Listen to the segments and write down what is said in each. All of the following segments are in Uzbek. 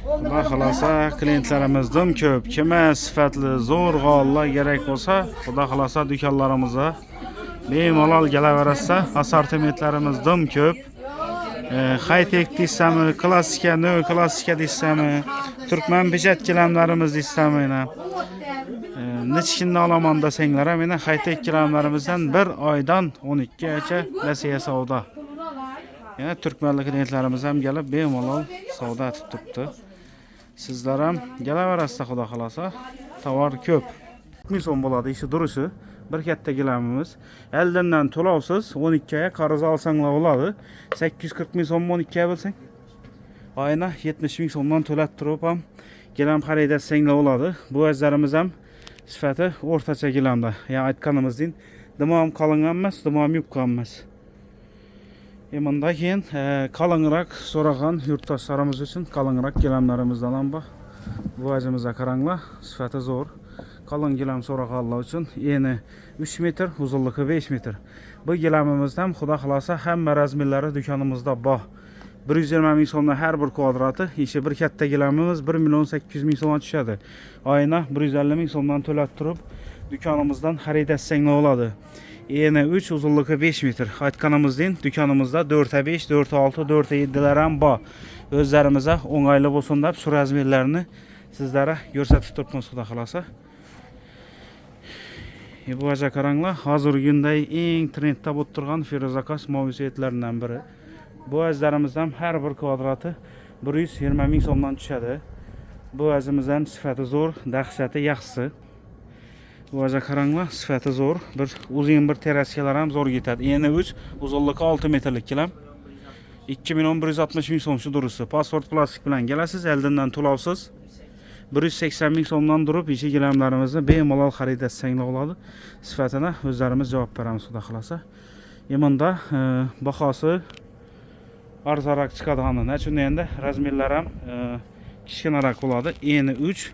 Xudo xolasa, klientlarimiz dim ko'p. Kime sifatli, zo'r g'ollar kerak bo'lsa, Xudo xolasa, do'konlarimizga bemalol kelaverasa, assortimentlarimiz dim ko'p. High-tech deysizmi, klassika, neo klassika deysizmi, turkman печать gilamlarimiz deysizmi, yana nechkinni olaman desanglar ham, yana high-tech gilamlarimizdan bir oydan 12 gacha nasiya savdo. Yana turkmanli klientlarimiz ham kelib bemalol savdo etib turibdi. Sizlar ham kelaverasizlar, Xudo xolasa, tovar ko'p. 1000 so'm bo'ladi ishi durishi. Bir katta gilamimiz. Eldandan to'lovsiz 12 ga qarz olsanglar bo'ladi. 840 ming so'm 12 ga bo'lsang. Oyina 70 ming so'mdan to'lab turib ham gilam xarid etsanglar bo'ladi. Bu azlarimiz ham sifati o'rtacha gilamda. Ya aytganimizdek, dimom qalin emas, dimom yupqa emas. Bundan keyin qalinroq so'ragan yurtdoshlarimiz uchun qalinroq gilamlarimizdan ham bor. Bu azimizga qaranglar, sifati zo'r. Qalin gilam so'raganlar uchun eni 3 metr, uzunligi 5 metr. Bu gilamimizdan, Xudo xolasa, hamma razmerlari do'konimizda bor. 120 ming so'mdan har bir kvadrati, ishi bir katta gilamimiz 1 million 800 ming so'mga tushadi. Oyina 150 ming so'mdan to'lab turib do'konimizdan xarid etsanglar bo'ladi. Eni 3, uzunligi 5 metr. Aytganimizdek, do'konimizda 4 5, 4 6, 4 7 lar ham bor. O'zlarimizga o'ng'ayli bo'lsin deb shu razmerlarni sizlarga ko'rsatib turibmiz, Xudo xolasa. Bu aja qaranglar, hozirgi kunda eng trendda bo'lib turgan feruzakas moviy цвет laridan biri. Bu azlarimizdan har bir kvadrati 120 ming so'mdan tushadi. Bu azimizdan sifati zo'r, dahshati yaxshisi. Bu aja qaranglar, sifati zo'r. Bir uzun bir terraskalar ham zo'r ketadi. Eni 3, uzunligi 6 metrlik gilam. 2 million 160 ming so'm shu durisi. Pasport plastik bilan kelasiz, oldindan to'lovsiz. 180 ming so'mdan turib ichi gilamlarimizni bemalol xarid etsanglar bo'ladi. Sifatini o'zlarimiz javob beramiz, Xudo xolasa. Bunda bahosi arzonroq chiqadigani. Nachun endi razmerlar ham kichkinaroq bo'ladi. Eni 3,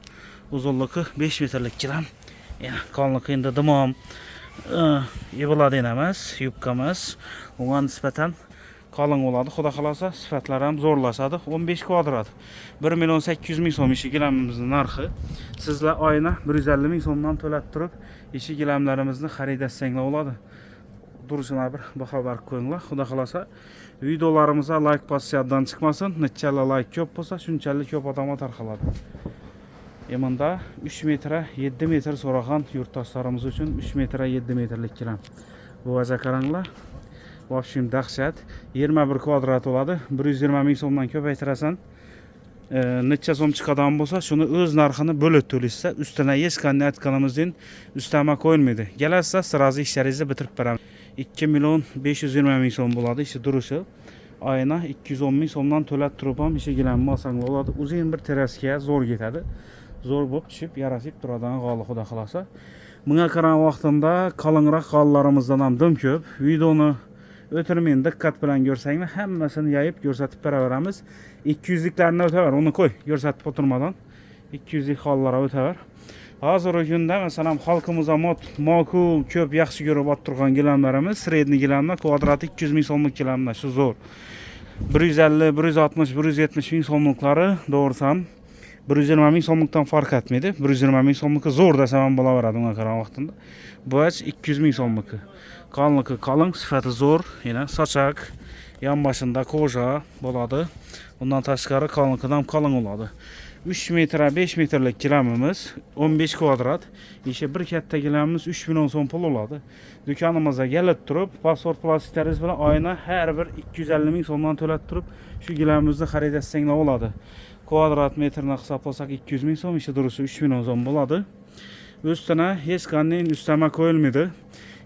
uzunligi 5 metrlik gilam. Yana qalinligi endi dimom bo'ladi emas, yubka emas. Unga nisbatan qalin bo'ladi. Xudo xolasa, sifatlari ham zo'rlashadi. 15 kvadrat. 1 million 800 ming so'm ishi gilamimizning narxi. Sizlar oyina 150 ming so'mdan to'lab turib, ishi gilamlarimizni xarid etsanglar bo'ladi. Durishini bir baho berib qo'yinglar. Xudo xolasa, videolarimizga layk bosish chiqmasin. Nechalik layk ko'p bo'lsa, shunchalik ko'p odamga tarqaladi. Bunda 3 metra 7 metr so'ragan yurtdoshlarimiz uchun 3 metra 7 metrlik gilam. Bu vaza qaranglar. В общем, dahshat. 21 kvadrat bo'ladi. 120 ming so'mdan ko'paytirasan. Necha so'm chiqadigan bo'lsa, shuni o'z narxini bo'lib to'laysiz. Ustuna hech qanday, aytganimizdek, ustama qo'yilmaydi. Kelasiz, сразу ishlaringizni bitirib beramiz. 2 million 520 ming so'm bo'ladi ishi durishi. Oyina 210 ming so'mdan to'lab turib ham ishi gilamni olsang bo'ladi. Uzun bir terraskaga zo'r ketadi. Zo'r bo'lib tushib, yarashib turadigan g'oli, Xudo xolasa. Bunga qaragan vaqtida qalinroq g'ollarimizdan ham dim ko'p. Videoni o'tirmang, diqqat bilan ko'rsanglar, hammasini yayib ko'rsatib beraveramiz. 200liklarni o'taver, uni qo'y, ko'rsatib o'tirmadan. 200lik hollarga o'taver. Hozirgi kunda, masalan, xalqimizga ma'qul, ko'p yaxshi ko'rib turgan gilamlarimiz, средний gilamlar, kvadrati 200 ming so'mlik gilamlar, shu zo'r. 150, 160, 170 ming so'mliklari, to'g'risi ham 120 ming so'mlikdan farq etmaydi. 120 ming so'mliki zo'r desam ham bo'laveradi unga qaragan vaqtida. Bu 200 ming so'mliki. Qalinligi qalin, sifati zo'r, yana sochak, yan boshida кожа bo'ladi. Undan tashqari qalinligidan qalin bo'ladi. 3 metra 5 metrlik gilamimiz 15 kvadrat. Ishi bir katta gilamimiz 3 million so'm pul bo'ladi. Do'konimizga kelib turib, pasport plastiklaringiz bilan oyina har bir 250 ming so'mdan to'lab turib, shu gilamimizni xarid etsanglar bo'ladi. Kvadrat metrini hisoblasak 200 ming so'm, ishi durisi 3 million so'm bo'ladi. Ustuna hech qanday ustama qo'yilmaydi.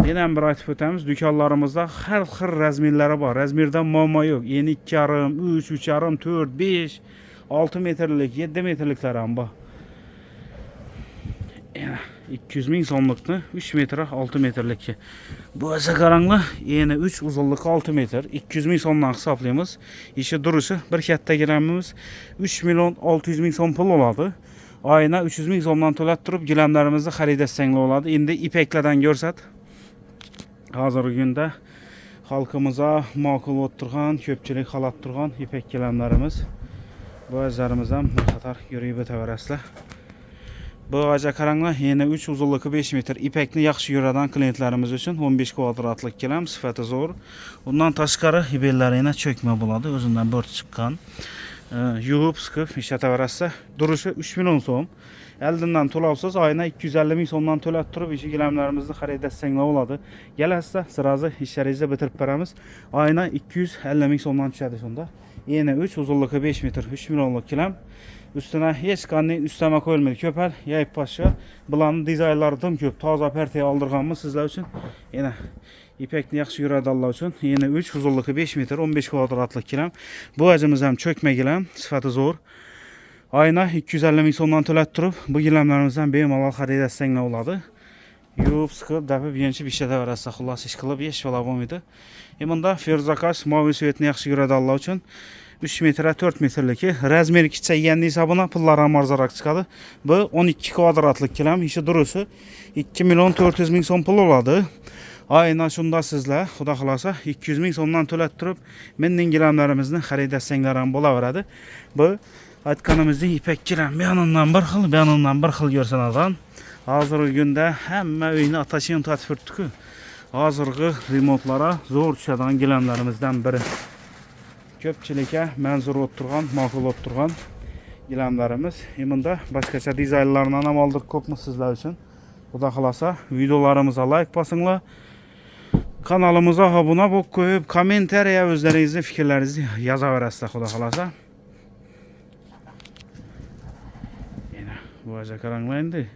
Yana ham bir aytib o'tamiz, do'konlarimizda har xil razmerlari bor. Razmerdan muammo yo'q. Eni 2,5, 3, 3,5, 4, 5, 6 metrlik, 7 metrliklar ham bor. Yana 200 ming so'mlikni 3 metr, 6 metrlikki. Bu esa qaranglar, eni 3, uzunligi 6 metr. 200 ming so'mdan hisoblaymiz. Ishi durishi bir katta gilamimiz 3 million 600 ming so'm pul bo'ladi. Oyina 300 ming so'mdan to'lab turib gilamlarimizni xarid etsanglar bo'ladi. Endi ipaklardan ko'rsat. Hozirgi kunda xalqimizga ma'qul bo'lib turgan, ko'pchilik xohlab turgan ipak gilamlarimiz. Bu azizlarimiz ham bir qator yurib o'taverasizlar. Bu aja qaranglar, yana 3, uzunligi 5 metr. Ipakni yaxshi yuradigan klientlarimiz uchun 15 kvadratlik gilam, sifati zo'r. Undan tashqari bellari yana cho'kma bo'ladi, o'zidan bo'rt chiqqan. Yuvib, siqib ishlataverasizlar. Durishi 3 million so'm. Oldindan to'lovsiz, oyina 250 ming so'mdan to'lab turib, ishi gilamlarimizni xarid etsanglar bo'ladi. Kelasizlar, сразу ishlaringizni bitirib beramiz. Oyina 250 ming so'mdan tushadi shunda. Eni 3, uzunligi 5 metr, 3 millionlik gilam. Üstüne hech qanday ustama qo'yilmaydi. Ko'pal yayib boshqa. Bularning dizaynlari dim ko'p. Toza partiya oldirganmiz sizlar uchun. Yana ipakni yaxshi yuradiganlar uchun. Yana 3, uzunligi 5 metr, 15 kvadratlik gilam. Bu acimiz ham cho'kma gilam, sifati zo'r. Oyina 250 ming so'mdan to'lab turib, bu gilamlarimizdan bemalol xarid etsanglar bo'ladi. Yuvib, siqib, dapib, yenchib ishlataverasizlar. Xullas, ish qilib hech balo bo'lmaydi. Bunda Feruza moviy цвет ni yaxshi ko'radiganlar uchun 3 metre 4 metrligi razmeri kichayganning hisobına pullar ham arzonroq chiqadi. Bu 12 kvadratlik gilam, ishi durusi 2 million 400 ming so'm pul oladi. Aynan shunda sizlar, xudo xolasa, 200 ming so'mdan to'lab turib, mening gilamlarimizni xarid etsanglar ham bo'laveradi. Bu aytganimizdek ipak gilam, bu yonundan bir xil, bu yonundan bir xil ko'rsanadi. Hozirgi kunda hamma uyni atashini tatib turibdi-ku. Hozirgi remontlara zo'r tushadigan gilamlarimizdan biri. Ko'pchilikka manzur bo'lib turgan, ma'qul bo'lib turgan gilamlarimiz. Bunda boshqacha dizaynlardan ham oldik ko'pmi sizlar uchun. Xudo xolasa, videolarimizga like bosinglar. Kanalimizga obuna bo'lib qo'yib, kommentariya o'zlaringizni fikrlaringizni yozaverasizlar, xudo xolasa. Yana bu aja qaranglar endi.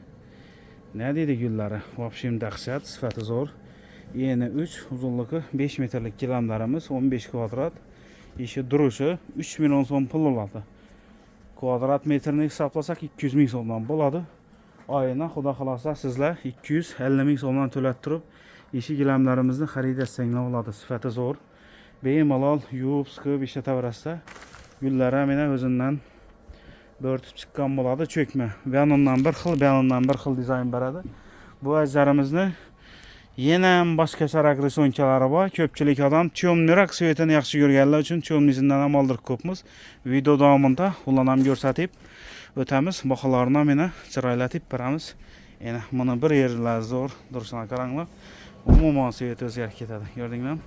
Ne deydi gullari? Вообще dahshat, sifati zo'r. Eni 3, uzunligi 5 metrlik gilamlarimiz 15 kvadrat. Ishi durishi 3 million so'm pul oladi. Kvadrat metrini hisoblasak 200 ming so'mdan bo'ladi. Oyina xudo xolasa sizlar 250 ming so'mdan to'lab turib, ishi gilamlarimizni xarid etsanglar bo'ladi. Sifati zo'r. Bemalol yuvib, siqib ishlataverasizlar. Gullari ham yana o'zidan bo'rtib chiqqan bo'ladi, cho'kma. Bu yonundan bir xil, bu yonundan bir xil dizayn beradi. Bu azizlarimizni yana ham boshqacharoq рисунка lari bor. Ko'pchilik odam темный roq цвет ini yaxshi ko'rganlar uchun темный sidan ham oldirib ko'pmiz. Video davomida ularni ham ko'rsatib o'tamiz. Baholarini ham yana chiroylatib beramiz. Yana buni bir yerlar zo'r, durishini qaranglar. Umuman цвет i o'zgarib ketadi. Ko'rdinglarmi?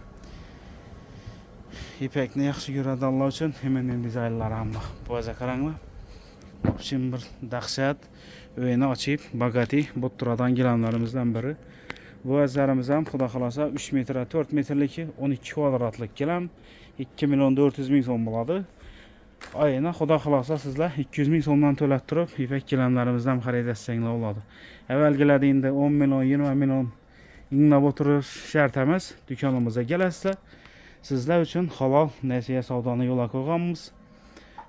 Ipakni yaxshi ko'radiganlar uchun hemen dizaynlari ham bor. Bu aza qaranglar. Вообще bir dahshat, uyini ochib, богатый bo'lib turadigan gilamlarimizdan biri. Bu azizlarimiz ham xudo xolasa 3 metr 4 metrligi 12 kvadratlik gilam 2 million 400 ming so'm bo'ladi. Oyina xudo xolasa sizlar 200 ming so'mdan to'lab turib, ipak gilamlarimizdan xarid etsanglar bo'ladi. Avvalgilarda endi 10 million, 20 million inglab o'tirish shart emas. Do'konimizga kelasizlar. Sizlar uchun halol nasiya savdoni yo'lga qo'yganmiz.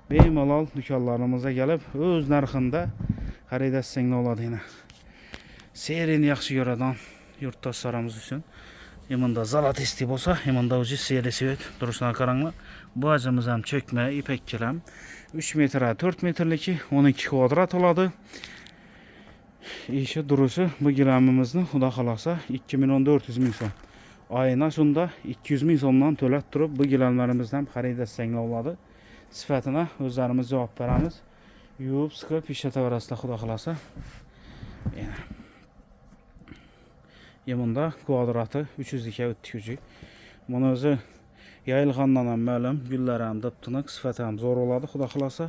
Bemalol do'konlarimizga kelib, o'z narxida xarid etsanglar bo'ladi yana. Серый ni yaxshi ko'radigan yurtdoshlarimiz uchun. Bunda золотистый bo'lsa, bunda уже серый цвет. Durishini qaranglar. Bu acimiz ham cho'kma ipak gilam. 3 metr 4 metrligi 12 kvadrat oladi. Ishi durishi bu gilamimizni xudo xolasa 2 million 400 ming so'm. Oyina shunda 200 ming so'mdan to'lab turib bu gilamlarimizdan xarid etsanglar bo'ladi. Sifatini o'zlarimiz javob beramiz. Yuvib, siqib ishlataverasizlar, xudo xolasa. Yana. Bunda kvadrati 300 ga o'tdik uji. Buni o'zi yayilgandan ham ma'lum, gullari ham dip-tiniq, sifati ham zo'r bo'ladi, xudo xolasa.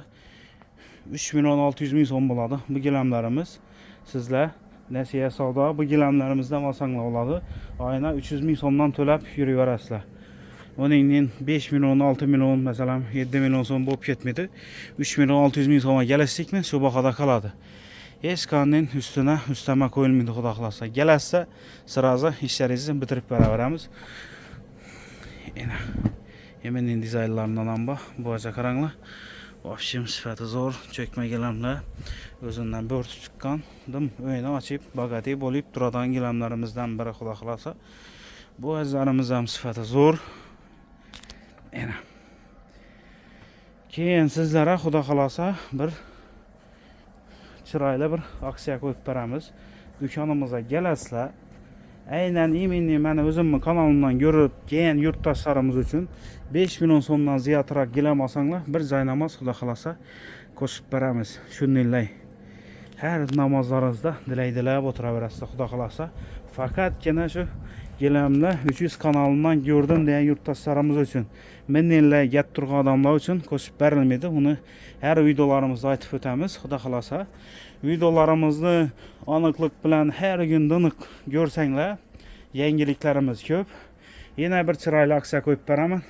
3 million 600 ming so'm bo'ladi bu gilamlarimiz. Sizlar nasiya savdo bu gilamlarimizdan olsanglar bo'ladi. Oyina 300 ming so'mdan to'lab yuraverasizlar. Uningdan 5 million, 6 million, masalan 7 million so'm bo'lib ketmaydi. 3 million 600 ming so'mga kelishsikmi, shu bahoda qoladi. Hech qanday ustuna ustama qo'yilmaydi, xudo xolasa. Kelasizlar, сразу ishlaringizni bitirib beraveramiz. Yana Yemenning dizaynlaridan ham bor. Bu aja qaranglar. Вообще sifati zo'r, cho'kma gilamlar o'zidan bo'rtib chiqqan. Dim uyini ochib, богатый bo'lib turadigan gilamlarimizdan biri, xudo xolasa. Bu azizlarimiz ham sifati zo'r. Yana. Keyin sizlarga xudo xolasa bir chiroyli bir aksiya qo'yib beramiz. Do'konimizga kelasizlar. Aynan именно mani o'zimni kanalimdan ko'rib kelgan yurtdoshlarimiz uchun 5 million so'mdan ziyodroq gilam olsanglar, bir joynamoz, xudo xohlasa, qo'shib beramiz. Shunday har namozlaringizda dilay dilab o'tiraverasizlar, xudo xohlasa. Faqatgina shu gilamni 300 kanalimdan ko'rdim degan yurtdoshlarimiz uchun, menenlay gap turgan odamlar uchun qo'shib berilmaydi. Uni har videolarimizda aytib o'tamiz, xudo xohlasa. Videolarimizni aniqlik bilan har kun diniq ko'rsanglar, yangiliklarimiz ko'p. Yana bir chiroyli aksiya qo'yib beraman.